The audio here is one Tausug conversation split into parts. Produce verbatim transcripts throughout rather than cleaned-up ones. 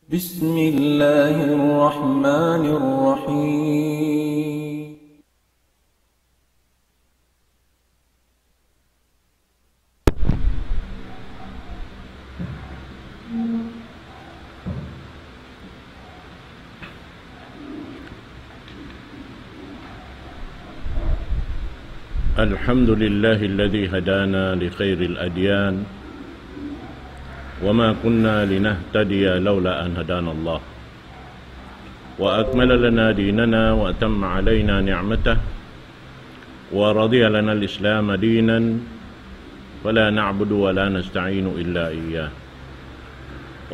بسم الله الرحمن الرحيم. الحمد لله الذي هدانا لخير الأديان، وما كنا لنهتدي لولا أن هدانا الله، وأكمل لنا ديننا وأتم علينا نعمته، ورضي لنا الإسلام دينا، فلا نعبد ولا نستعين إلا إياه.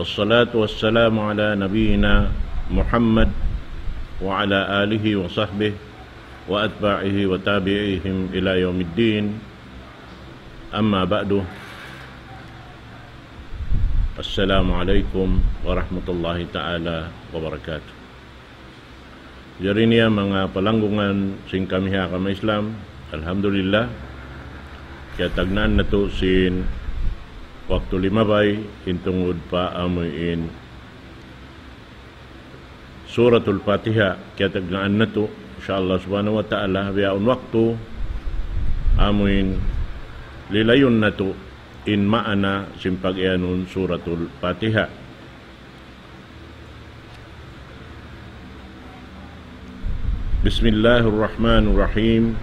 والصلاة والسلام على نبينا محمد وعلى آله وصحبه وأتباعه وتابعيهم إلى يوم الدين. أما بعد. السلام عليكم ورحمة الله تعالى وبركاته. Jari niya manga palanggungan sin kami ha agama Islam, alhamdulillah, kiyatagnaan natu' sin waktu limabay in tungud pa amuin Suratul Fatiha, kiyatagnaan natu', insya Allah subhanahu wa ta'ala, bihaun waktu, amuin lilayun natu' in maana sin pag-iyanun Suratul Fatiha. بسم الله الرحمن الرحيم.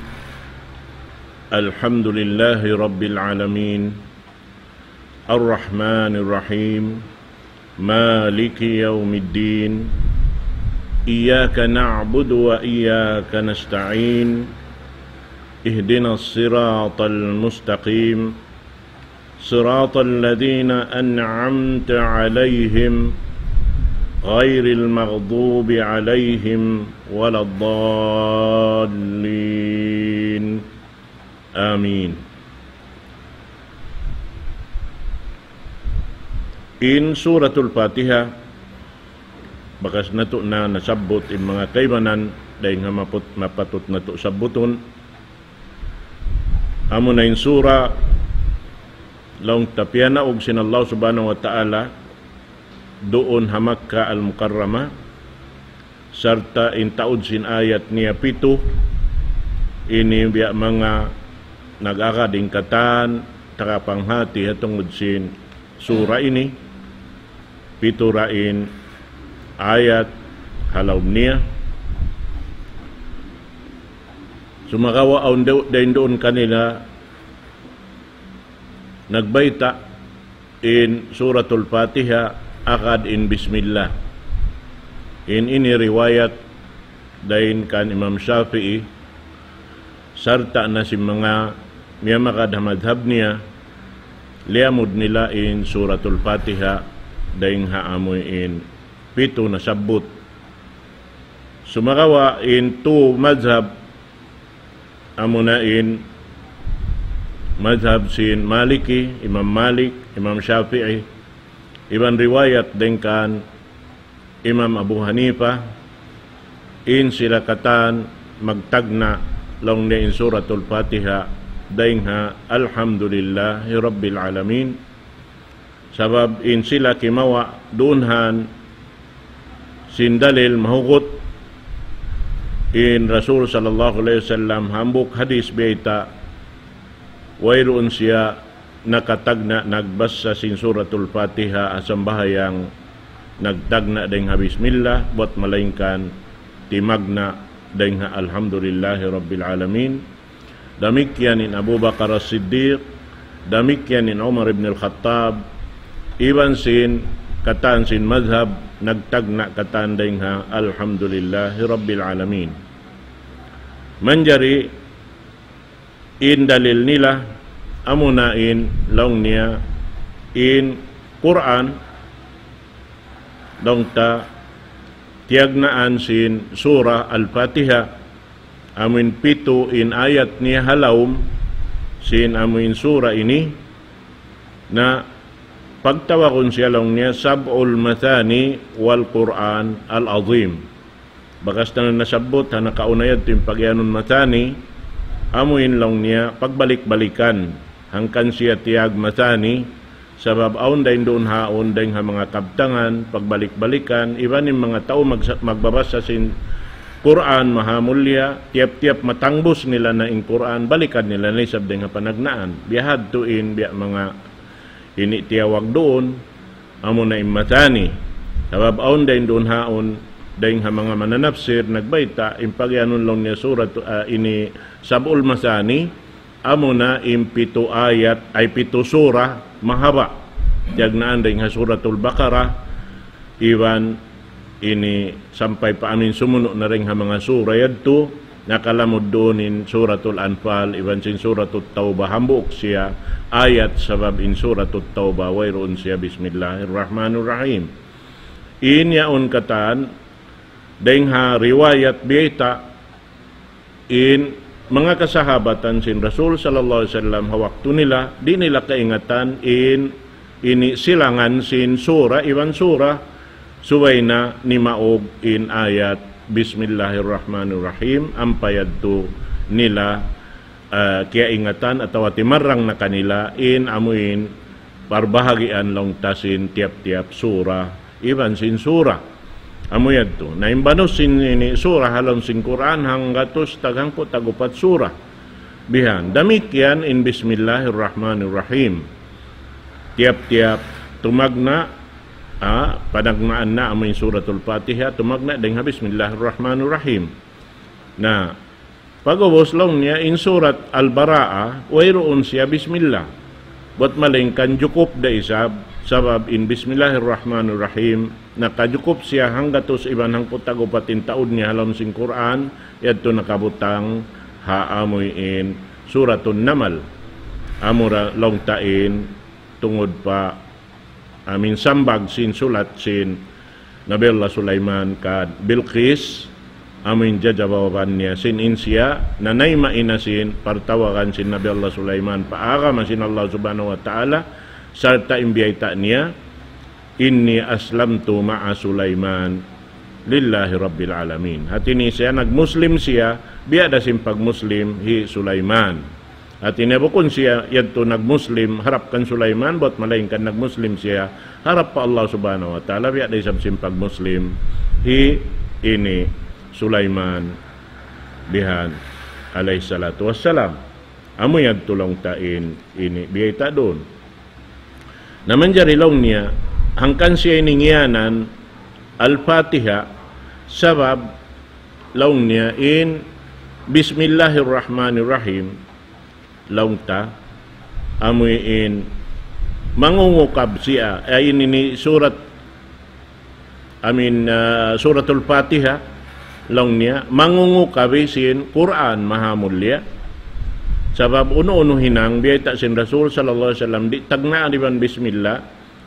الحمد لله رب العالمين. الرحمن الرحيم. مالك يوم الدين. إياك نعبد وإياك نستعين. اهدنا الصراط المستقيم. صراط الذين أنعمت عليهم غير المغضوب عليهم ولا الضالين. آمين. In Suratul Fatiha, bakas natu' na nasabbut in manga kaibanan, dayn ha maput-, mapatut natu' sabbutun. Amuna in sura laung ta piyanaug sin Allah subhanahu wa ta'ala duun ha Makkah al-Mukarramah, sarta' in taud sin ayat niya pitu. Ini biya' manga nag-agad in katan taga panghati ha tungud sin sura ini, pitu ra in ayat ha lawm niya. Sumagawa' awn du-, dayn duun kanila nagbayta' in Suratul Fatiha agad in Bismillah. In ini riwayat dayn kan Imam Shafi'i, sarta' na sin manga miyamagad ha madhab niya, liyamud nila in Suratul Fatiha dayn ha amuin pitu nasabbut. Sumagawa' in tu madhab, amuna in madhab sin Maliki, Imam Malik, Imam Shafi'i, iban riwayat dayn kan Imam Abu Hanifa, in sila katan magtagna' laung niya in Suratul Fatiha dayn ha Alhamdulillahi Rabbil Alamin. Sabab in sila kimawa' duun han sin dalil mahugut in Rasul sallallahu alayhi wasallam hambuuk hadis biyayta', wayruun siya nakatagna' nagbasa sin Suratul Fatiha ha sambahayang nagtagna' dayn ha Bismillah, buwat malaingkan timagna' dayn ha Alhamdulillahi Rabbil Alamin. Damikkiyan in Abu Bakar As-Siddiq, damikkiyan in Umar ibn al-Khattab, iban sin katan sin madhab nagtagna' katan dayn ha Alhamdulillahi Rabbil Alamin. Manjari in dalil nila, amuna in laung niya in Qur'an, laung ta tiyagnaan sin Surah Al-Fatiha, amuin pitu in ayat niya ha lawm sin amuin sura ini, na pagtawagun siya laung niya Sab'ul Mathani wal Qur'an al-Azim. Bakas ta na nasabbut ha nakauna yadtu in pag-iyanun Mathani, amuin laung niya pagbalik-balikan, hangkan siya tiyag Mathani, Sabab awn dayn duun haun, dayn ha manga kabtangan, pagbalik-balikan, iban in manga tau magsa-, magbabasa sin Qur'an maha mulliya, tiyap-tiyap matangbus nila na in Qur'an, balikan nila na isab dayn ha panagnaan. Biya' hadtu in, biya' manga ini tiyawag duun, amuna in mathani. Sabab awn dayn duun haun, dayn ha manga mananapsir, nagbayta', in pagiyanun laung niya surat, ah, ini sab'ul mathani, amuna in pitu ayat, ay pitu sura, mahaba'. Tiyagnaan dayn ha Suratul Baqarah, iban ini sampay pa amin sumunu' na dayn ha manga sura yadtu, nakalamud duun in Suratul Anfal, iban sin Suratul Tawbah, hambuuk siya ayat, sabab in Suratul Tawbah, wayruun siya Bismillahirrahmanirrahim. In yaun katan, dayn ha riwayat biyayta', in manga kasahabatan sin Rasul sallallahu alayhi wasallam ha waktu nila, di' nila kaingatan in ini silangan sin sura iban sura, subay na nimaug in ayat Bismillahirrahmanirrahim, ampa yadtu nila, ah, kiyaingatan atawa timarrang na kanila in amuin parbahagian laung ta sin tiyap-tiyap sura iban sin sura. Amu yadtu. Na in banus sin ini sura ha lawm sin Qur'an hanggatus taghangpu' tag-upat sura. Bihan. Damikkiyan in Bismillahirrahmanirrahim. Tiyap-tiyap tumagna', ah, panagnaan na amu in Suratul Fatiha, tumagna' dayn ha Bismillahirrahmanirrahim. Na, pag'ubus laung niya in surat Al-Bara'ah, wayruun siya bismillah. Buat malaingkan jukup da isab, sabab in Bismillahirrahmanirrahim, nakajukup siya hanggatus iban hangpu' tag-upat in taud niya ha lawm sin Qur'an, yadtu nakabutang ha amuin Suratun Namal. Amura laung ta in tungud pa amin sambag sin sulat sin Nabi Allah Sulaiman kad Bilqis, amuin jajawaban niya sin in siya, na nayma' in sin partawagan sin Nabi Allah Sulaiman pa agama sin Allah Subhanahu wa Ta'ala, sarta' in biyayta' niya, إني أسلمت مع سليمان لله رب العالمين. Hati niya siya, nagmuslim siya, biya' da sin pagmuslim hi Sulaiman. Hati niya bukun siya yadtu nagmuslim harap kan Sulaiman, buat malaingkan nagmuslim siya harap pa Allah Subhanahu wa Ta'ala, biya' da isab sin pagmuslim hi ini Sulaiman bihan alayhi salatu wassalam. Amu yadtu laung ta in ini biyayta' duun. Na manjari laung niya, hangkan siya ini ngiyanan Al-Fatiha, sabab laung niya in Bismillahirrahmanirrahim, laung ta, amuin mangungukab siya, ay ini, ini surat, amuin, ah, Suratul Fatiha, laung niya, mangungukab sin Qur'an maha mulliya. Sabab unu-unu hinang biyayta' sin Rasul sallallahu alayhi wasallam, di' tagnaan iban bismillah,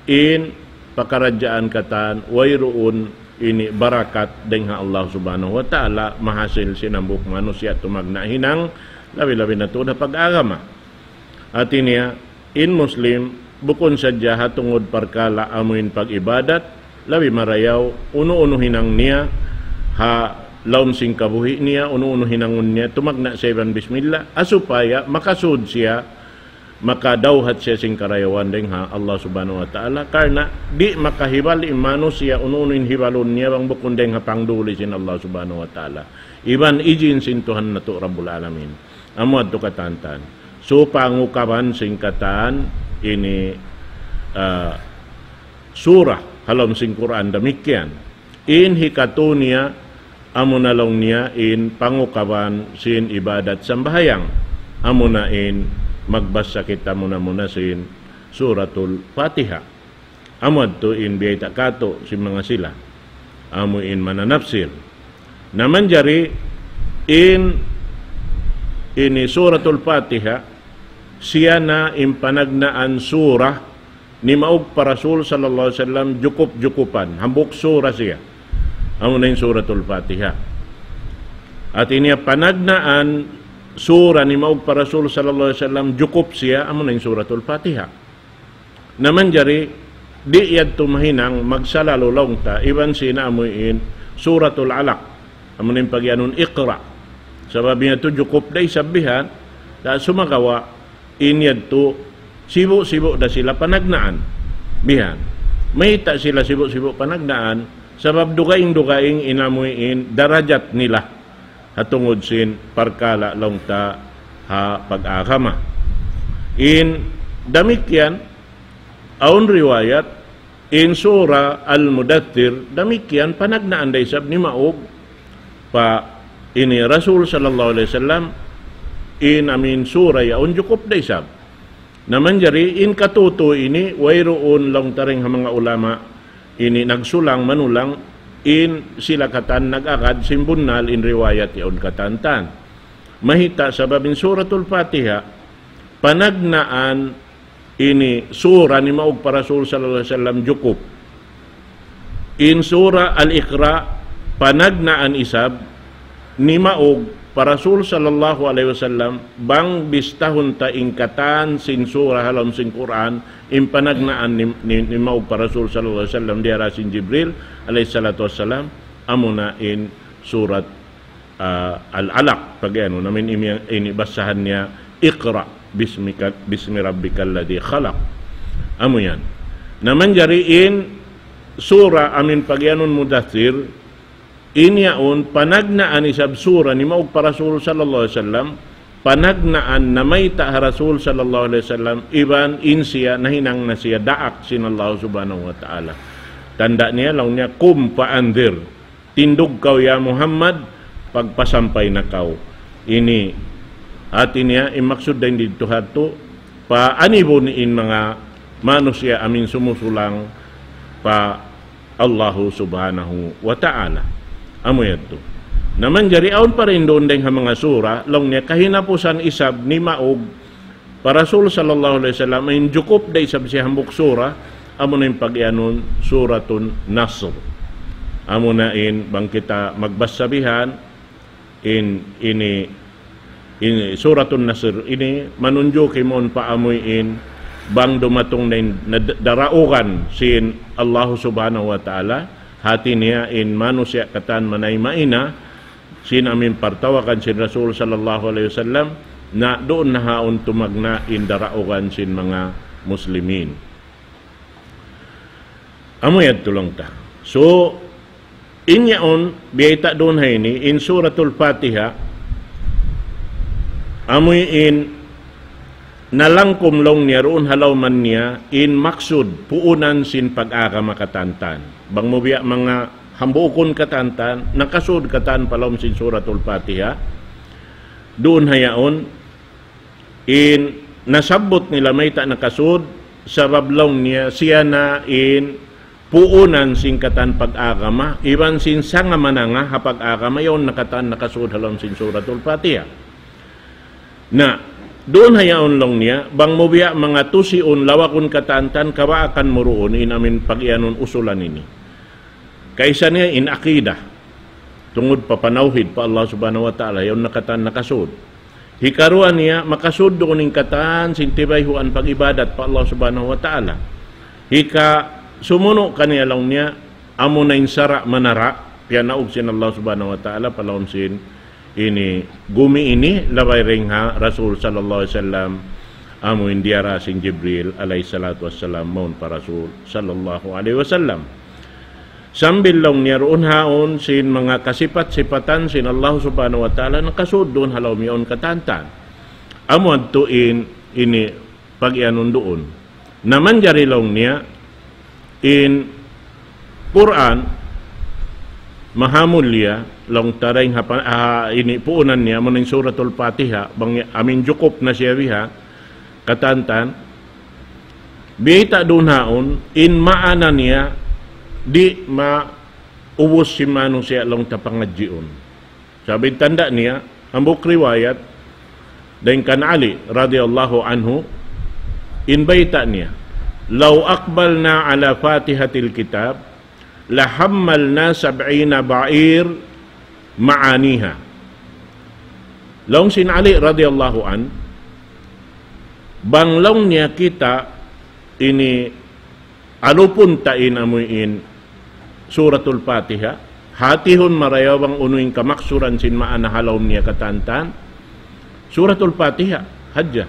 in pakaradjaan katan, wayruun ini barakat dayn ha Allah Subhanahu wa Ta'ala, mahasil sin hambuuk manusiya' tumagna' hinang, labi-labi na tuud ha pag-agama. Hati niya, in Muslim, bukun sadja ha tungud parkala' amuin pag-ibadat, labi marayaw, unu-unu hinang niya, ha lawm sin kabuhi' niya, unu-unu hinangun niya, tumagna' siya iban bismillah, ha supaya makasud siya, makadawhat siya sin karayawan dayn ha Allah Subhanahu wa Ta'ala, karna' di' makahibal in manusiya' unu-unu in hibalun niya bang bukun dayn ha pangduli sin Allah Subhanahu wa Ta'ala. Iban ijin sin Tuhan natu' Rabbul Alamin. Amu yadtu katantan. So, pangukaban sin katan ini, ah, surah ha lawm sin Qur'an damikkiyan. In hikatu niya, amuna laung niya in pangukaban sin ibadat sambahayang. Amuna in magbasa kita muna-muna sin Suratul Fatiha. Amu yadtu in biyayta' katu' sin manga sila. Amu in mananapsir. Na manjari in ini Suratul Fatiha, siya na in panagnaan surah nimaug pa Rasul sallallahu alayhi wasallam jukup-jukupan, hambuuk sura siya. Amuna in Suratul Fatiha. Hati niya panagnaan sura nimaug pa Rasul sallallahu alayhi wasallam jukup siya, amuna in Suratul Fatiha. Na manjari, di' yadtu mahinang magsalalu laung ta, iban sin amuin Suratul Alaq, amuna in pagiyanun Iqra. Sabab yadtu jukup da isab bihan, da sumagawa', in yadtu Sibu'-sibu' da sila panagnaan. Bihan. Mayta' sila sibu'-sibu' panagnaan, sabab dugaing-dugaing in amuin darajat nila ha tungud sin parkala' laung ta ha pag-agama. In damikkiyan, awn riwayat, in Sura Al-Mudaththir, damikkiyan panagnaan da isab nimaug pa ini Rasul sallallahu alayhi wasallam, in amin sura yaun jukup da isab. Na manjari in katutu ini, wayruun laung ta dayn ha manga ulama ini nagsulang manulang, in sila katan nag-agad sin bunnal in riwayat yaun katantan. Mayta'? Sabab in Suratul Fatiha, panagnaan ini sura nimaug pa Rasul sallallahu alayhi wasallam jukup. In Sura Al-Iqra, panagnaan isab nimaug pa Rasul sallallahu alayhi wasallam, bang bistahun ta in katan sin sura ha lawm sin Qur'an, in panagnaan ni, ni, nimaug pa Rasul sallallahu alayhi wasallam diyara sin Jibril alayhi salatu wassalam, amuna in surat ah, Al-Alaq, pag-anu, namin imi-, ini basahan niya, "Iqra bismika, bismi rabbikal ladhi khalaq." Amu yan. Na manjari in sura amin pag-anun Mudaththir, in yaun panagnaan isab sura nimaug pa Rasul sallallahu alayhi wasallam, panagnaan namayta' ha Rasul sallallahu alayhi wasallam, iban in siya nahinang na siya daak sin Allah subhanahu wa ta'ala. Tanda' niya, laung niya, "Qum fa anzir." Tindug kaw, ya Muhammad, pagpasampay na kaw. Ini, hati niya, in maksud dayn didtu hadtu, paanibun in manga manusiya' amin sumusulang pa Allahu subhanahu wa ta'ala. Amu yadtu. Na manjari awn pa rin duun dayn ha manga sura, laung niya kahinapusan isab nimaug pa Rasul sallallahu alayhi wasallam, in jukup da isab siya hambuuk sura, amuna in pag-iyanun Suratun Nasr. Amuna in bang kita magbasa bihan, in, ini, in Suratun Nasr ini manunjuki mawn pa amuin bang dumatung na in, na d-, daraugan sin Allah subhanahu wa ta'ala, hati niya in manusiya' katan manayma' na, sin amin partawagan sin Rasul sallallahu alayhi wasallam, na duun na haun tumagna' in daraugan sin manga muslimin. Amu yadtu laung ta. So, in yaun, biyayta' duun ha ini, in Suratul Fatiha, amu in nalangkum laung niya duun ha lawman niya, in maksud, puunan sin pag-agama katantan. Bang mu biya' manga hambuukun katantan, nakasud katan pa lawm sin Suratul Fatiha. Duun ha yaun, in nasabbut nila mayta' nakasud, sabab laung niya siya na in puunan sin katan pag-agama, iban sin sanga mananga ha pag-agama, yaun na katan nakasud ha lawm sin Suratul Fatiha. Na, duun ha yaun laung niya, bang mu biya' manga tusiun lawagun katantan kabaakan mu duun in amin pag-iyanun usulan ini. Kaisa niya in aqidah, tungud pa panawhid pa Allah subhanahu wa ta'ala, yaun na katan nakasud. Hikaruwa niya, makasud duun in katan sin tibayhuan pag-ibadat pa Allah subhanahu wa ta'ala. Hikasumunu' kaniya laung niya, amuna in sara' manara', piyanaug sin Allah subhanahu wa ta'ala, pa lawm sin ini, gumi ini, labay dayn ha Rasul sallallahu alayhi wasallam, amu in diyara sin Jibril alayhi salatu wassalam, mawn pa Rasul sallallahu alayhi wasallam. Sambil laung niya duun haun sin manga kasipat-sipatan sin Allah subhanahu wa ta'ala, nakasud duun ha lawm yaun katantan. Amu yadtu in ini pag-iyanun duun. Na manjari laung niya, in Qur'an, mahamulliya, laung ta dayn ha pa-, ha ini puunan niya, amuna in Suratul Fatiha, bang amin jukup na siya biha, katantan, biyayta' duun haun, in maana niya, di' maubus sin manusiya' laung ta pangadjiun. Sabab tanda' niya, hambuuk riwayat, dayn kan Ali radiyallahu anhu, in bayta' niya, "لو أقبلنا على فاتحة الكتاب لحملنا سبعين بعير معانيها." Laung sin Ali radiyallahu anhu, bang laung niya kita ini alupun ta in amuin Suratul Fatiha, hatihun marayaw bang unu in kamaksuran sin maana ha lawm niya katantan, Suratul Fatiha hadja.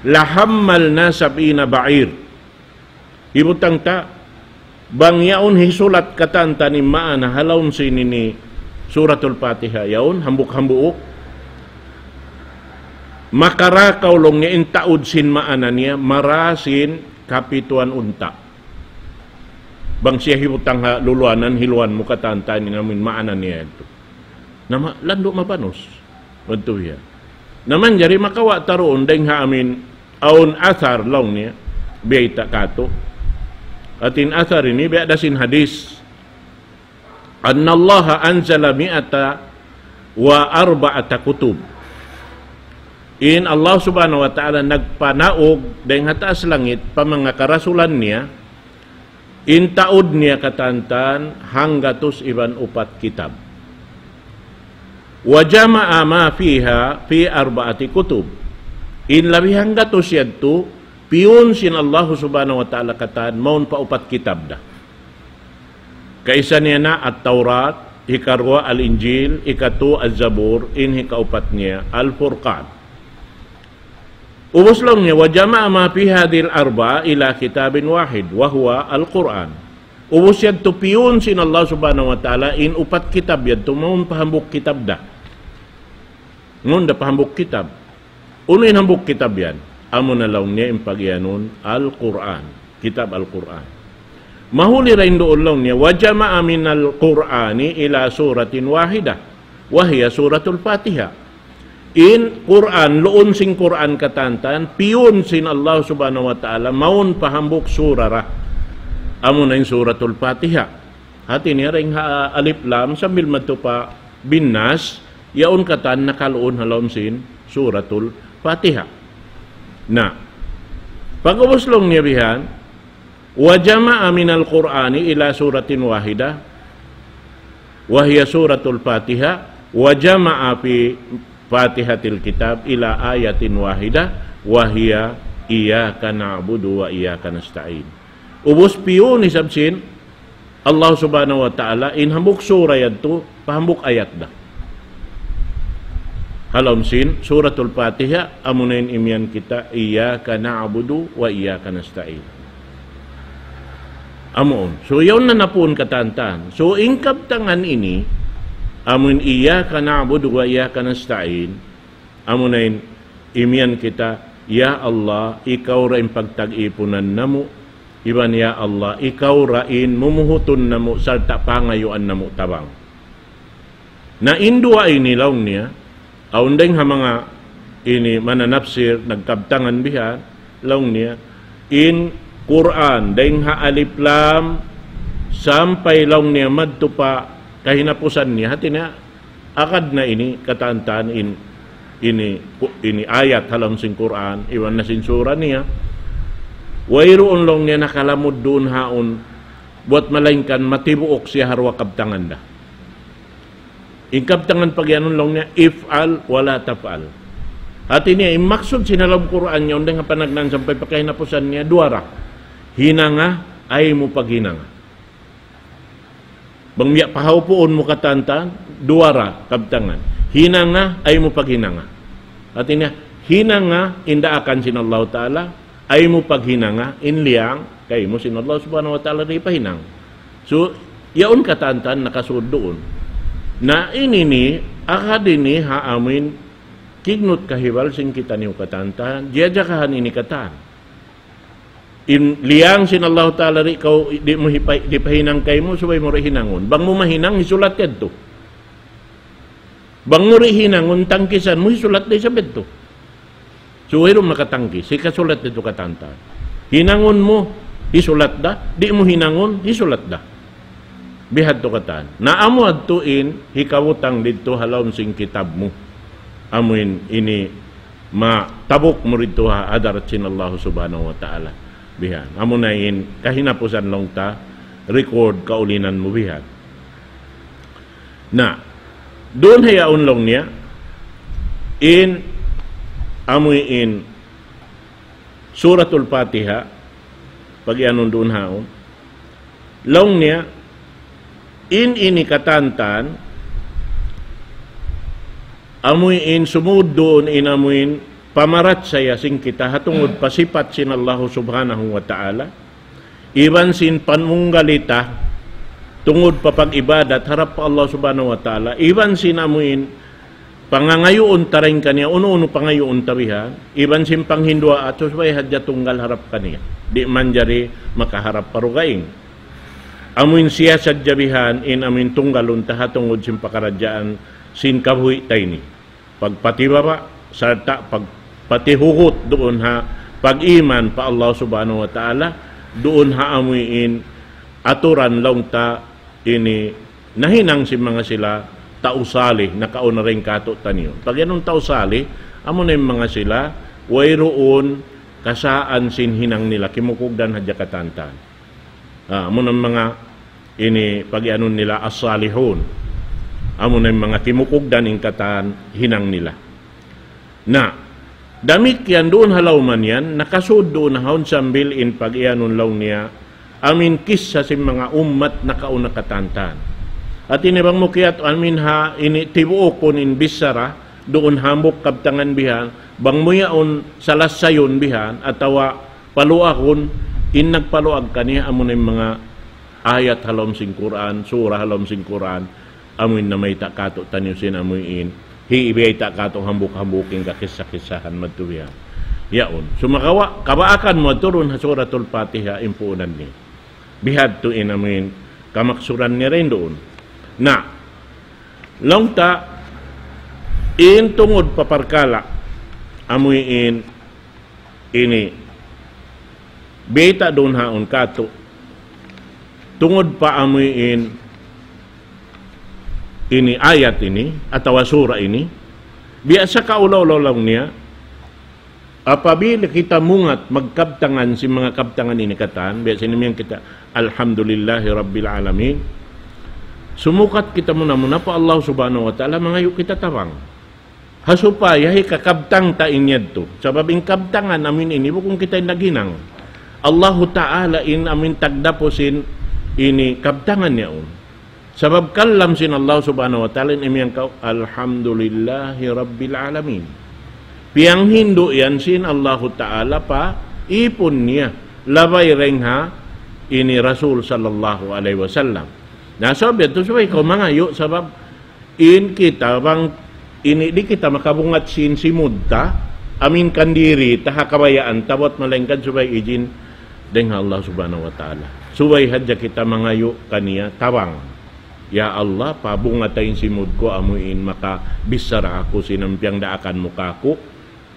لحملنا سبعين بعير. Hibutang ta, bang yaun hisulat katan-katan in maana ha lawm sin ini Suratul Fatiha yaun, hambuuk-hambuuk. Makarā kaw laung niya in taud sin maana niya, mara sin kapituan unta'. Bang siya hibutang ha luluanan, hiluan mu katan-katan in amuin maana niya yadtu. Na ma-, landu' mabanus. Madtu biya'. Na manjari makawa' ta duun dayng ha amuin awn athar laung niya, biyayta' katu'. Hati in athar ini biya' da sin hadis. أن الله أنزل مائة وأربعة كتب. In Allah Subhanahu wa Ta'ala nagpanaug dayng ha taas langit pa manga karasulan niya, in taud niya katan-katan hanggatus iban upat kitab. وجمع ما فيها في أربعة كتب. In labi hanggatus yadtu, piyun sin Allah Subhanahu wa Ta'ala katan, mawn pa upat kitab da. Kaisa niya na At-Tawrat, hikaruwa Al-Injil, hikatu Az-Zabur, in hikaupat niya Al-Furqan. Ubus laung niya, وجمع ما في هذه الأربعة إلى كتاب واحد وهو القرآن. Ubus yadtu piyun sin Allah Subhanahu wa Ta'ala, in upat kitab yadtu, mawn pa hambuuk kitab da. Mawn da pa hambuuk kitab. Unu in hambuuk kitab yan? Amuna laung niya in pagiyanun Al-Qur'an. Kitab Al-Qur'an. Mahuli da in duun laung niya, وجمع من القرآن إلى سورة واحدة وهي سورة الفاتحة. In Qur'an, luun sin Qur'an katan-katan, piyun sin Allah Subhanahu wa Ta'ala, mawn pa hambuuk sura ra. Amuna in Suratul Fatiha. Hati niya dayng ha Alif Lam sambil madtu pa Bin Nas, yaun katan nakaluun ha lawm sin Suratul Fatiha. Na, pag'ubus laung niya bihan, وجمع من القرآن إلى سورة واحدة وهي سورة الفاتحة وجمع في فاتحة الكتاب إلى آية واحدة وهي إياك نعبد وإياك نستعين. Ubus piyun isab sin Allah Subhanahu wa Ta'ala, in hambuuk sura yadtu, pa hambuuk ayat da. Ha lawm sin Suratul Fatiha, amuna in imiyan kita, إياك نعبد وإياك نستعين. Amuun. So, yaun na napuun katan-katan. So, in kabtangan ini, amuin إياك نعبد وإياك نستعين, amuna in imiyan kita, Ya Allah, ikaw ra in pagtag-ipunan namu', iban ya Allah, ikaw ra in mumuhutun namu' sarta' pangayuan namu' tabang. Na in duwa ini laung niya, awn dayng ha manga ini mananapsir nagkabtangan bihan, laung niya, in Qur'an, dayng ha Alif Lam, sampay laung niya madtu pa kahinapusan niya, hati niya, agad na ini katan-katan in, ini, ini ayat ha lawm sin Qur'an, iban na sin sura niya. Wayruun laung niya nakalamud duun haun, buwat malaingkan matibuuk siya ha duwa kabtangan da. In kabtangan pagiyanun laung niya, افعل ولا تفعل. Hati niya, in maksud sin ha lawm Qur'an niya, awn dayng ha panagnaan sampay pa kahinapusan niya, duwa ra. Hinanga, ayaw mu paghinanga. Bang biya' pahaupuun mu katan-katan, duwa ra kabtangan. Hinanga, ayaw mu paghinanga. Hati niya, hinanga in daakan sin Allah Ta'ala, ayaw mu paghinanga in liyang kaymu sin Allah Subhanahu wa Ta'ala di' pahinang. So, yaun katan-katan nakasud duun. Na ini ni, agad ini ha amuin kignut kahibal sin kitaniyu katan-katan, jiyajagahan ini katan. In liyang sin Allah Ta'ala di' kaw, di' mu hipa-, di' pahinang kaymu, subay mu ra hinangun. Bang mu mahinang, hisulat yadtu. Bang mu di' hinangun, tangkisan mu, hisulat da isab yadtu. So, wayruun makatangkis, hikasulat yadtu katan-katan. Hinangun mu, hisulat da, di' mu hinangun, hisulat da. Bihadtu katan. Na amu yadtu in, hikabutang didtu ha lawm sin kitab mu. Amuin ini, matabuk mu didtu ha hadarat sin Allah Subhanahu wa Ta'ala. Bihan. Amuna in kahinapusan laung ta, record kaulinan mu bihan. Na, duun ha yaun laung niya, in, amuin Suratul Fatiha, pagiyanun duun haun, laung niya, in ini katan-katan, amuin sumud duun in amuin pamarachaya sin kita ha tungud pa sipat sin Allahu Subhanahu wa Ta'ala, iban sin panunggal ta tungud pa pag-ibadat harap pa Allah Subhanahu wa Ta'ala, iban sin amuin pangangayuun ta dayn kaniya, unu-unu pangayuun ta bihan, iban sin panghinduwaa, subay hadja tunggal harap kaniya. Di' manjari makaharap pa dugaing. Amuin siya sadja bihan in amuin tunggalun ta ha tungud sin pakaradjaan sin kabuhi' ta ini. Pagpatibaba', sarta' pagpatihugut duun ha pag-iman pa Allah Subhanahu wa Ta'ala, duun ha amuin aturan laung ta ini nahinang sin manga sila tau salih, nakauna dayn kātu'niyu. Pag-iyanun tau salih, amuna in manga sila, wayruun kasaan sin hinang nila, kimukugdan hadja katan-katan. Ah, amuna in manga ini pag-iyanun nila as-salihun. Amuna in manga kimukugdan in katan hinang nila. Na, damikkiyan duun ha lawm niyan, nakasud duun ha yaun sambil in pag-iyanun laung niya, amuin kissa sin manga ummat nakauna katan-katan. Hati niya bang mu kiyat amuin ha ini tibuukun in bichara, duun hambuuk kabtangan bihan, bang mu yaun salasayun bihan, atawa paluagun, in nagpaluag kaniya amuna in manga ayat ha lawm sin Qur'an, surah ha lawm sin Qur'an, amuin namayta' kātu'niyu sin amuin, hibiyayta' kātu' hambuuk-hambuuk in kakissa-kissahan madtu bihan. Yaun. Sumagawa', kabaakan mu adtu duun ha Suratul Fatiha in puunan niya. Bihadtu in amuin kamaksuran niya dayn duun. Na, laung ta, in tungud pa parkala', amuin ini, biyayta' duun ha yaun kātu', tungud pa amuin ini ayat ini, atawa sura ini, biya' sa kaulaw-ulaw laung niya, apabila kita mungat magkabtangan sin manga kabtangan ini katan, biya' sin imiyan kita, Alhamdulillahi Rabbil Alamin, sumukat kita muna-muna pa Allah Subhanahu wa Ta'ala, mangayu' kita tabang. Ha supaya hikakabtang ta in yadtu. Sabab in kabtangan amuin ini bukun kita in naghinang. Allahu Ta'ala in amuin tagdapu sin ini kabtangan yaun. Sabab kalam sin Allah Subhanahu wa Ta'ala in imiyan kaw, Alhamdulillahi Rabbil Alamin. Piyanghindu' yan sin Allahu Ta'ala pa īpun niya. Labay dayn ha ini Rasul sallallahu alayhi wasallam. Na sabab yadtu subay kaw mangayu' sabab in kita bang ini di' kita makabungat sin simud ta, amuin kandiri ta ha kabayaan ta buat malaingkan subay ijin dayn ha Allah Subhanahu wa Ta'ala. Subay hadja kita mangayu' kaniya tabang. Ya Allah, pabungata in simud ku amuin makabichara aku sin amuin piyangdaakan mu kāku'.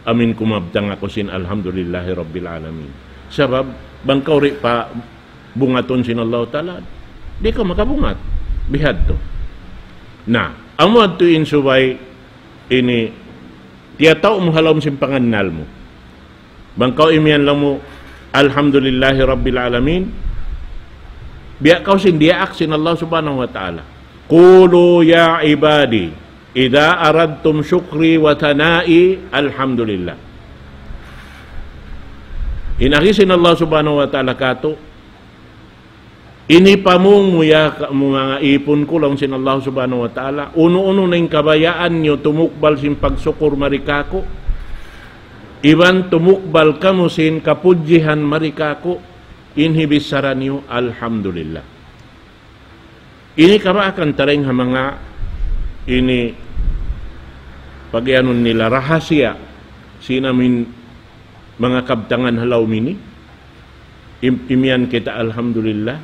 Amuin kumabtang aku sin Alhamdulillahi Rabbil Alamin. Sabab, bang kaw di' pabungatun sin Allah Ta'ala, di' kaw makabungat. Bihadtu. Na, amu yadtu in subay ini, tiyatau' mu ha lawm sin pangannal mu. Bang kaw imiyan laung mu, Alhamdulillahi Rabbil Alamin, biya' kaw sin diyaak sin Allah Subhanahu wa Ta'ala. قولوا يا عبادي إذا أردتم شكري وثنائي الحمد لله. In agi sin Allah Subhanahu wa Ta'ala kātu', ini pamung mu ya ka-, mu manga īpun ku laung sin Allah Subhanahu wa Ta'ala, unu-unu na in kabayaan niyu tumukbal sin pagsukur mari kāku', iban tumukbal kamu sin kapudjihan mari kāku', in hibichara niyu, Alhamdulillah. Ini kabaakan ta dayn ha manga ini pag-iyanun nila rahasiya sin amuin manga kabtangan ha lawm ini. Im-, imiyan kita alhamdulillah.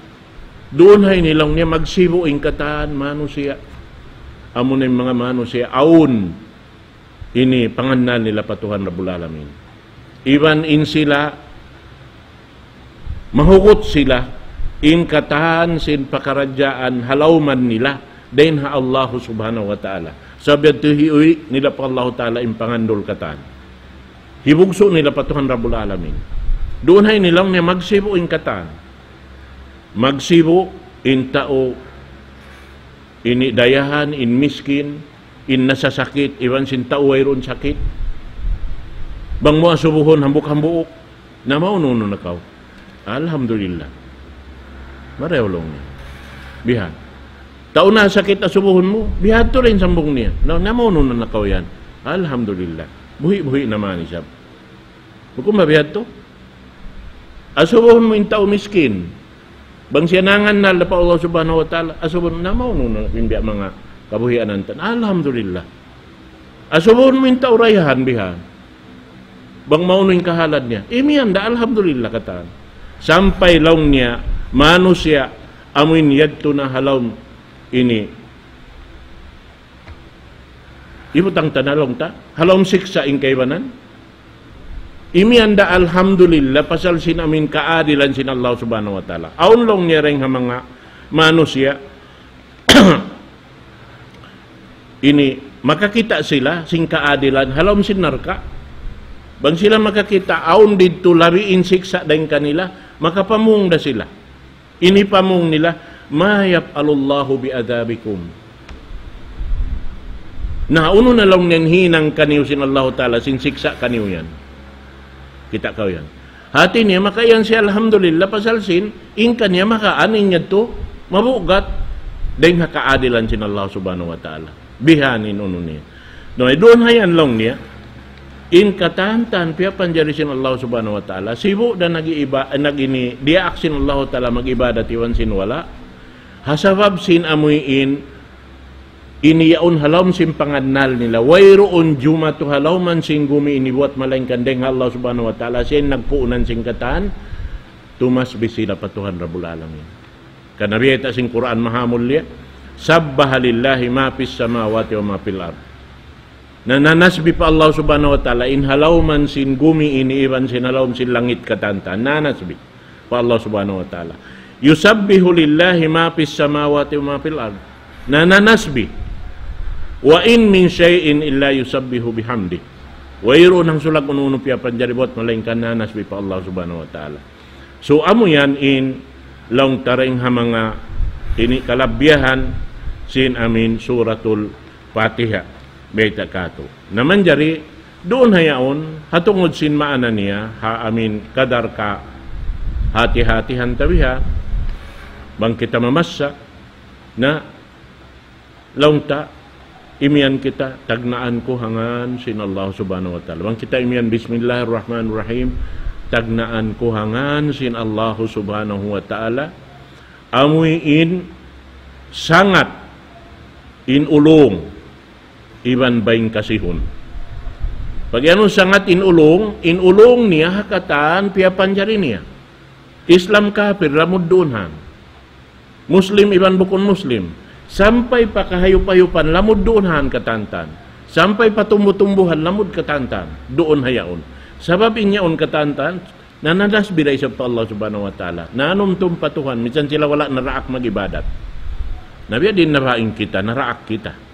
Duun ha ini laung niya magsibu' in katan manusiya'. Amuna in manga manusiya' awn ini pangannal nila pa Tuhan Rabbul Alamin. Iban in sila, mahugut sila, in katan sin pakaradjaan ha lawm nila, dayn ha Allah Subhanahu wa Ta'ala. Sabab yadtu hiuwi' nila pa Allah Ta'ala in pangandul katan. Hibugsu' nila pa Tuhan Rabbul Alamin. Duun ha ini laung niya magsibu' in katan. Magsibu' in tau ini dayahan, in miskin, in nasasakit, iban sin tau wayruun sakit. Bang mu asubuhun hambuuk-hambuuk, na maunu-unu na kaw. Alhamdulillah. Marayaw laung niya. Bihan. Tau nasakit asubuhun mu, bihadtu da in sambung niya. Na, na maunu-unu na kaw yan. Alhamdulillah. Buhi'-buhi' na man isab. Bukun ba biya' hādtu? Asubuhun mu in tau miskin. Bang siya nangannal da pa Allah Subhanahu wa Ta'ala, asubuhun na maunu na in biya' manga kabuhianan ta. Alhamdulillah. Asubuhun mu in tau dayahan bihan. Bang maunu in kahalan niya. Imiyan da alhamdulillah katan. Sampay laung niya, manusiya', amuin yadtu na ha lawm ini. Ibutang ta na laung ta, ha lawm siksa' in kaibanan. Imiyan da alhamdulillah, pasal sin amuin kaadilan sin Allah Subhanahu wa Ta'ala. Awn laung niya dayn ha manga manusiya', ini, makakita' sila sin kaadilan ha lawm sin narka'. Bang sila makakita', awn didtu labi in siksa' dayn kanila, makapamung da sila. Ini pamung nila, ما يفعل الله بعذابكم. Na, unu na laung niya in hinang kaniyu sin Allahu Ta'ala, sin siksa' kaniyu yan. Kita' kaw yan. Hati niya, makaiyan siya alhamdulillah, pasal sin, in kaniya makaan in yadtu, mabugat, dayn ha kaadilan sin Allah Subhanahu wa Ta'ala. Bihan in unu niya. No, duun ha yan laung niya. In katan-katan piyapanjari sin Allah Subhanahu wa Ta'ala. Sibu' da nag-iiba, nag-ini, diyaak sin Allah Ta'ala mag-ibadat iban sin wala'. Ha sabab sin amuin, ini yaun ha lawm sin pangannal nila. Wayruun jumatu ha lawm sin gumi ini buwat malaingkan dayn ha Allah Subhanahu wa Ta'ala. Siya in nagpuunan sin katan, tumasbih sila pa Tuhan Rabbul Alamin. Karna' biyayta' sin Qur'an Mahamulliya, سبح لله ما في السماوات وما في الأرض. Na, nanasbih pa Allah Subhanahu wa Ta'ala, in ha lawm sin gumi ini iban sin ha lawm sin langit katan-katan. Nanasbih pa Allah Subhanahu wa Ta'ala. يسبح لله ما في السماوات وما في الأرض. Na, nanasbih. وإن من شيء إلا يسبح بحمده. Wayruun hangsulag unu-unu piyapanjari buwat malaingkan nanasbih pa Allah Subhanahu wa Ta'ala. So, amu yan in laung ta dayn ha manga ini kalabihan sin amuin Suratul Fatiha. Bayta' katu'. Na manjari, duun ha yaun, ha tungud sin maana niya, ha amuin kadar kahati-hatihan ta biha, bang kita mamassa, na laung ta, imiyan kita, tagnaan ku ha ngan sin Allah Subhanahu wa Ta'ala. Bang kita imiyan, بسم الله الرحمن الرحيم, tagnaan ku ha ngan sin Allah Subhanahu wa Ta'ala. Amuin sangat in ulung iban baying kasihun. Pag-iyanun sangat in ulung, in ulung niya ha katan piyapanjari niya. Islam kapir, lamud duun han. Muslim iban bukun Muslim. Sampay pa kahayup-hayupan, lamud duun han katan-katan. Sampay pa tumbu-tumbuhan, lamud katan-katan. Duun ha yaun. Sabab in yaun katan-katan, nananasbih da isab pa Allah Subhanahu wa Ta'ala. Nanumtum pa Tuhan, minsan sila wala' naraak mag-ibadat. Na biya' diin na ba in kita, naraak kita.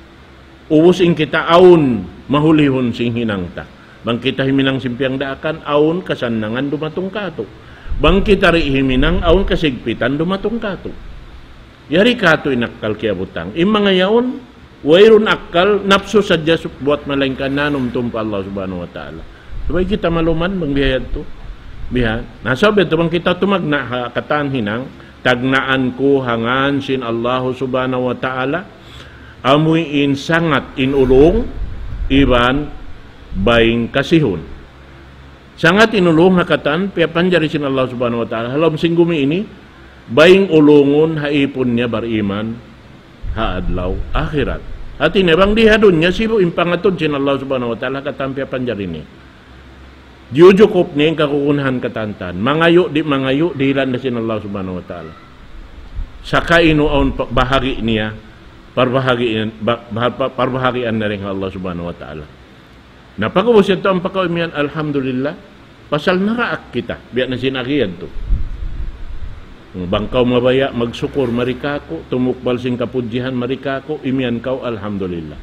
Ubus in kita awn mahulihun sin hinang ta. Bang kita himinang sin piyagdaakan, awn kasannangan dumatung katu'. Bang kita di' himinang, awn kasigpitan dumatung katu'. Yari katu' in akkal kiyabutang. In manga yaun, wayruun akkal, napsu sadja su-, buwat malaingkan nanumtum pa Allah Subhanahu wa Ta'ala. Subay kita maluman bang biya' yadtu. Biya'. Na sabab yadtu bang kita tumagna' ha katan hinang, tagnaan ku ha ngan sin Allah Subhanahu wa Ta'ala, amuin sangat in ulung, iban baying kasihun. Sangat in ulung ha katan, piyapanjari sin Allah Subhanahu wa Ta'ala, ha lawm sin gumi ini, baying ulungun ha ipun niya bariman, ha adlaw akhirat. Hati niya, bang di ha dunya, sibu' in pangatud sin Allah Subhanahu wa Ta'ala, ha katan piyapanjari niya. Diyujukup niya in kakukunahan katan-katan. Mangayu', di' mangayu', dihilan da sin Allah Subhanahu wa Ta'ala. Saka inu awn pa-, bahagi' niya, parbahagian, ba-, ba-, pa-, parbahagian na dayn ha Allah Subhanahu wa Ta'ala. Na pag'ubus yadtu ampa kaw imiyan, alhamdulillah, pasal naraak kita, biya' na sin agi yadtu. Bang kaw mabaya' magsukur mari kāku', tumukbal sin kapudjihan mari kāku', imiyan kaw, alhamdulillah.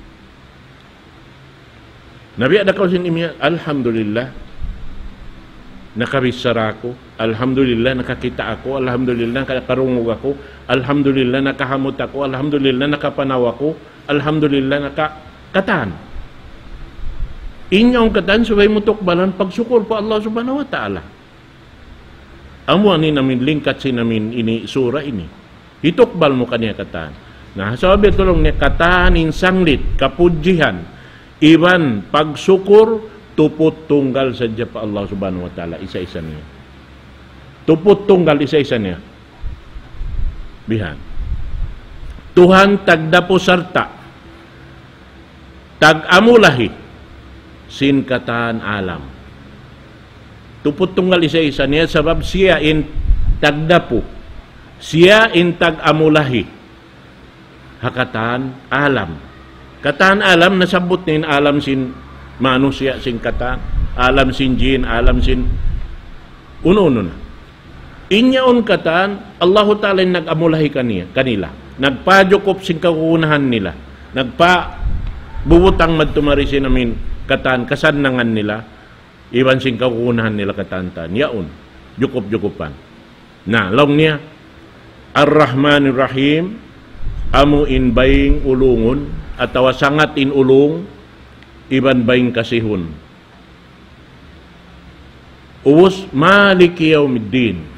Na biya' da kaw sin imiyan, alhamdulillah, nakabichara aku, alhamdulillah, nakakita' aku, alhamdulillah, nakarungug aku, alhamdulillah, nakahamut aku, alhamdulillah, nakapanaw aku, alhamdulillah, naka-, katan. In yaun katan subay mu tukbalan pagsukur pa Allah Subhanahu wa Ta'ala. Amu ini in amuin lingkat sin amuin ini sura ini. Hitukbal mu kaniya katan. Na, sabab yadtu laung niya katan in sanglit, kapudjihan, iban pagsukur Tuput tunggal sadja pa Allah Subhanahu wa Ta'ala, isa-isa niya. Tuput tunggal, isa-isa niya. Bihan. Tuhan tagdapu sarta' tag-amulahi sin katan alam. Tuput tunggal, isa-isa niya, sabab siya in tagdapu, siya in tag-amulahi ha katan alam. Katan alam, nasabbut niya in alam sin manusiya', sin katan, alam sin jin, alam sin unu-unu na. In yaun katan, Allahu Ta'ala in nag-amulahi kaniya, kanila. Nagpajukup sin kagunahan nila. Nagpabubutang madtu mari sin amin katan kasannangan nila, iban sin kagunahan nila katan-katan. Yaun, jukup-jukupan. Na, laung niya, Ar-Rahmanir Rahim, amu in baying ulungun, atawa sangat in ulung, iban baying kasihun. Ubus, Maliki Yawmiddin.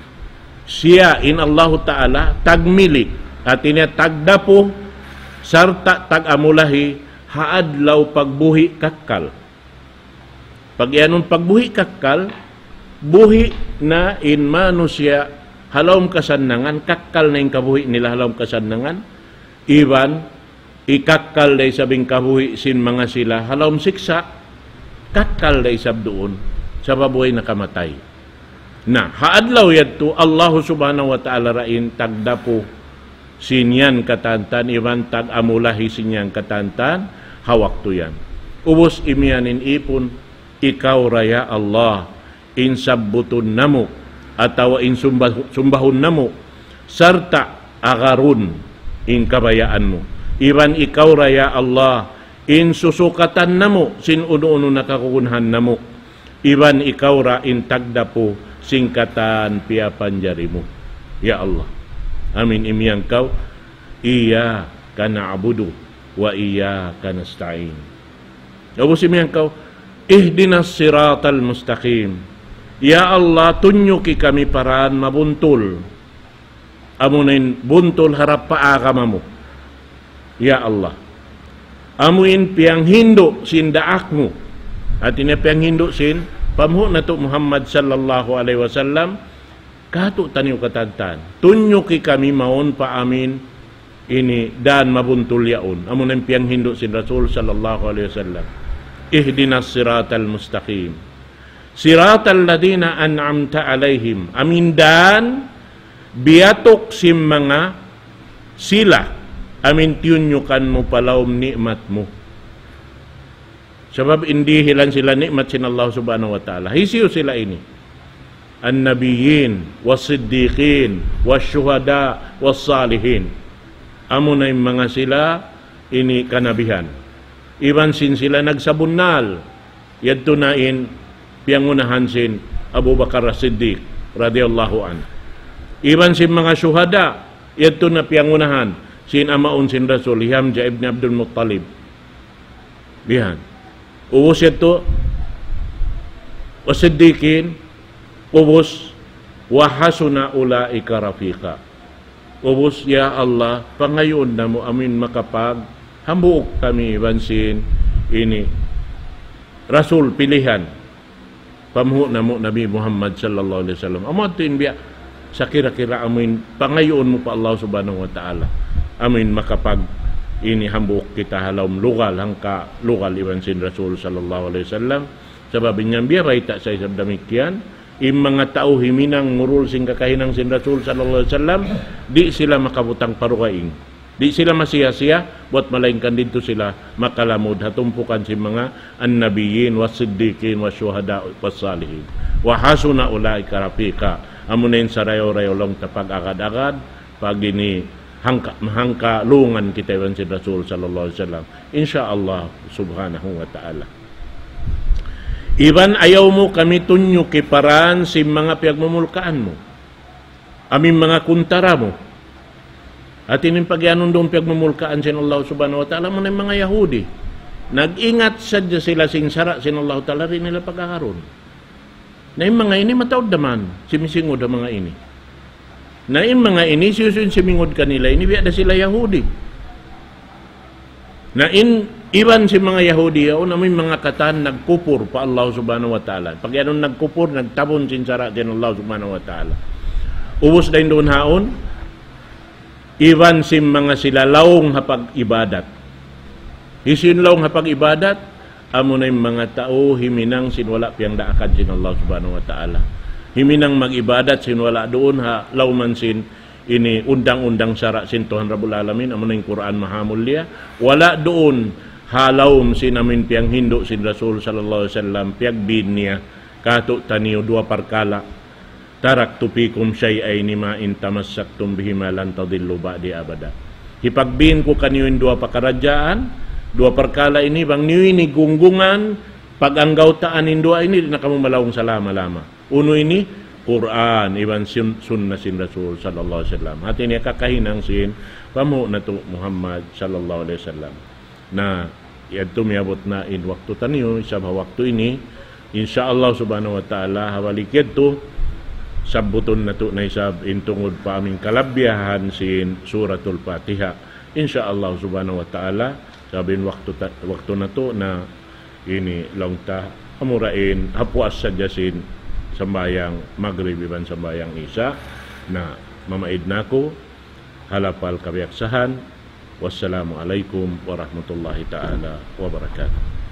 Siya in Allahu Ta'ala, tagmilik, hati niya tagdapu, sarta' tag-amulahi, ha adlaw pagbuhi' kakkal. Pag-iyanun pagbuhi' kakkal, buhi' na in manusiya' ha lawm kasannangan, kakkal na in kabuhi' nila ha lawm kasannangan, iban ikakkal da isab in kabuhi' sin manga sila ha lawm siksa', kakkal da isab duun, sabab way na kamatay. Na, ha adlaw yadtu, Allahu Subhanahu wa Ta'ala ra in tagdapu sin yan katan-katan, iban tag-amulahi sin yan katan-katan, ha waktu yan. Ubus imiyan in ipun, ikaw ra ya Allah, in sabbutun namu', atawa in sumba-, sumbahun namu', sarta' agarun in kabayaan mu. Iban ikaw ra ya Allah, in susukatan namu', sin unu-unu na kagunahan namu'. Iban ikaw ra in tagdapu sin katan piyapanjari mu. Ya Allah. Amin imiyan kaw, إياك نعبد وإياك نستعين. Ubus imiyan kaw, اهدنا الصراط المستقيم. Ya Allah, tunyuki kami pa dan mabuntul. Amu na in buntul harap pa agama mu. Ya Allah. Amu in piyanghindu' sin daak mu. Hati niya piyanghindu' sin panghu' natu' Muhammad sallallahu alayhi wasallam. Katu' taniyu katan-katan. Tunyuki kami mawn pa amin ini dan mabuntul yaun. Amu na in piyanghindu' sin Rasul sallallahu alayhi wasallam. اهدنا الصراط المستقيم. صراط الذين أنعمت عليهم. Amin dan biyatuk sin manga sila amin tiyunyukan mu pa lawm ni'mat mu. Sabab in dihilan sila ni'mat sin Allah Subhanahu wa Ta'ala. Hisiyu sila ini? النبيين والصديقين والشهداء والصالحين. Amu na in manga sila ini kanabihan. Iban sin sila nagsabunnal. Yadtu na in piyangunahan sin Abu Bakar As-Siddiq radiyallahu anhu. Iban sin manga shuhada, yadtu na piyangunahan sin amaun sin Rasul, hi Hamzah ibn Abdul Muttalib. Bihan. Ubus yadtu, والصديقين, ubus, وحسن أولئك رفيقا. Ubus, ya Allah, pangayuun namu' amin makapaghambuuk kami iban sin ini Rasul pilihan. Panghu' namu' Nabi Muhammad sallallahu alayhi wasallam. Amu yadtu in biya' sakira-kira amin pangayuun mu pa Allah Subhanahu wa Ta'ala. Amin makapag ini hambuuk kita ha lawm lugal, hangka lugal iban sin Rasul sallallahu alayhi wasallam. Sabab in yan biya' bayta' sa isab damikkiyan, in manga tau himinang ngurul sin kakahinang sin Rasul sallallahu alayhi wasallam, di' sila makabutang pa dugaing. Di' sila masiya-siya, buwat malaingkan didtu sila makalamud ha tumpukan sin manga النبيين والصديقين والشهداء والصالحين. وحسن أولئك رفيقا. Amu na in sarayaw-rayaw laung ta pag-agad-agad, pag ini hangka, mahangka lungan kita iban sin Rasul sallallahu alayhi wasallam. Insya Allah subhanahu wa ta'ala. Iban ayaw mu kami tunyuki pa dan sin manga piyagmumulkaan mu. Amu in manga kuntara mu. Hati niya in pagiyanun duun piyagmumulkaan sin Allah Subhanahu wa Ta'ala, amu na in manga Yahudi. Nag-ingat sadja sila sin sara' sin Allah Ta'ala, di' nila pag-agarun. Na in manga ini mataud da man, simingud ha manga ini. Na in manga ini, hisiyu in simingud kanila ini, biya' da sila Yahudi. Na in Iban sin manga Yahudi yaun, amuin manga katan nagkupur pa Allah Subhanahu wa Ta'ala. Pag-iyanun nagkupur, nagtabun sin sara' sin Allah Subhanahu wa Ta'ala. Ubus dayn duun haun, iban sin manga sila laung ha pag-ibadat. Hisiyu in laung ha pag-ibadat, amuna in manga tau himinang sin wala' piyangdaakan sin Allah Subhanahu wa Ta'ala. Himinang mag-ibadat sin wala' duun ha lawm sin ini undang-undang sara' sin Tuhan Rabbul Alamin, amuna in Qur'an Mahamulliya. Wala' duun ha lawm sin amuin piyanghindu' sin Rasul sallallahu alayhi wasallam, piyagbin niya kātu'niyu duwa parkala'. تركت فيكم شيئين ما إن تمسكتم بهما لن تضلوا بعدي أبدا. Hipagbin ku kaniyu in duwa pakaradjaan, duwa parkala' ini, bang niyu ini gunggungan, pag-anggawtaan in duwa ini, di' na kamu malaung salama-lama. Unu ini? Qur'an, iban sun-, sunna sin Rasul sallallahu alayhi wasallam. Hati niya kakahinang sin pamuhu' natu' Muhammad sallallahu alayhi wasallam. Na, yadtu miyabut na in waktu taniyu, isab ha waktu ini, insya Allah Subhanahu wa Ta'ala, ha balik yadtu, sabbutun natu' na isab in tungud pa amuin kalabbiyahan sin Suratul Fatiha. Insya Allah Subhanahu wa Ta'ala, sabab in waktu ta-, waktu natu' na ini laung ta, amura in ha puas sadja sin sambahayang Magrib iban sambahayang Isa. Na, mamaid na aku, ha lapal kabiyaksahan. Wassalamu alaykum warahmatullahi ta'ala wabarakatuh.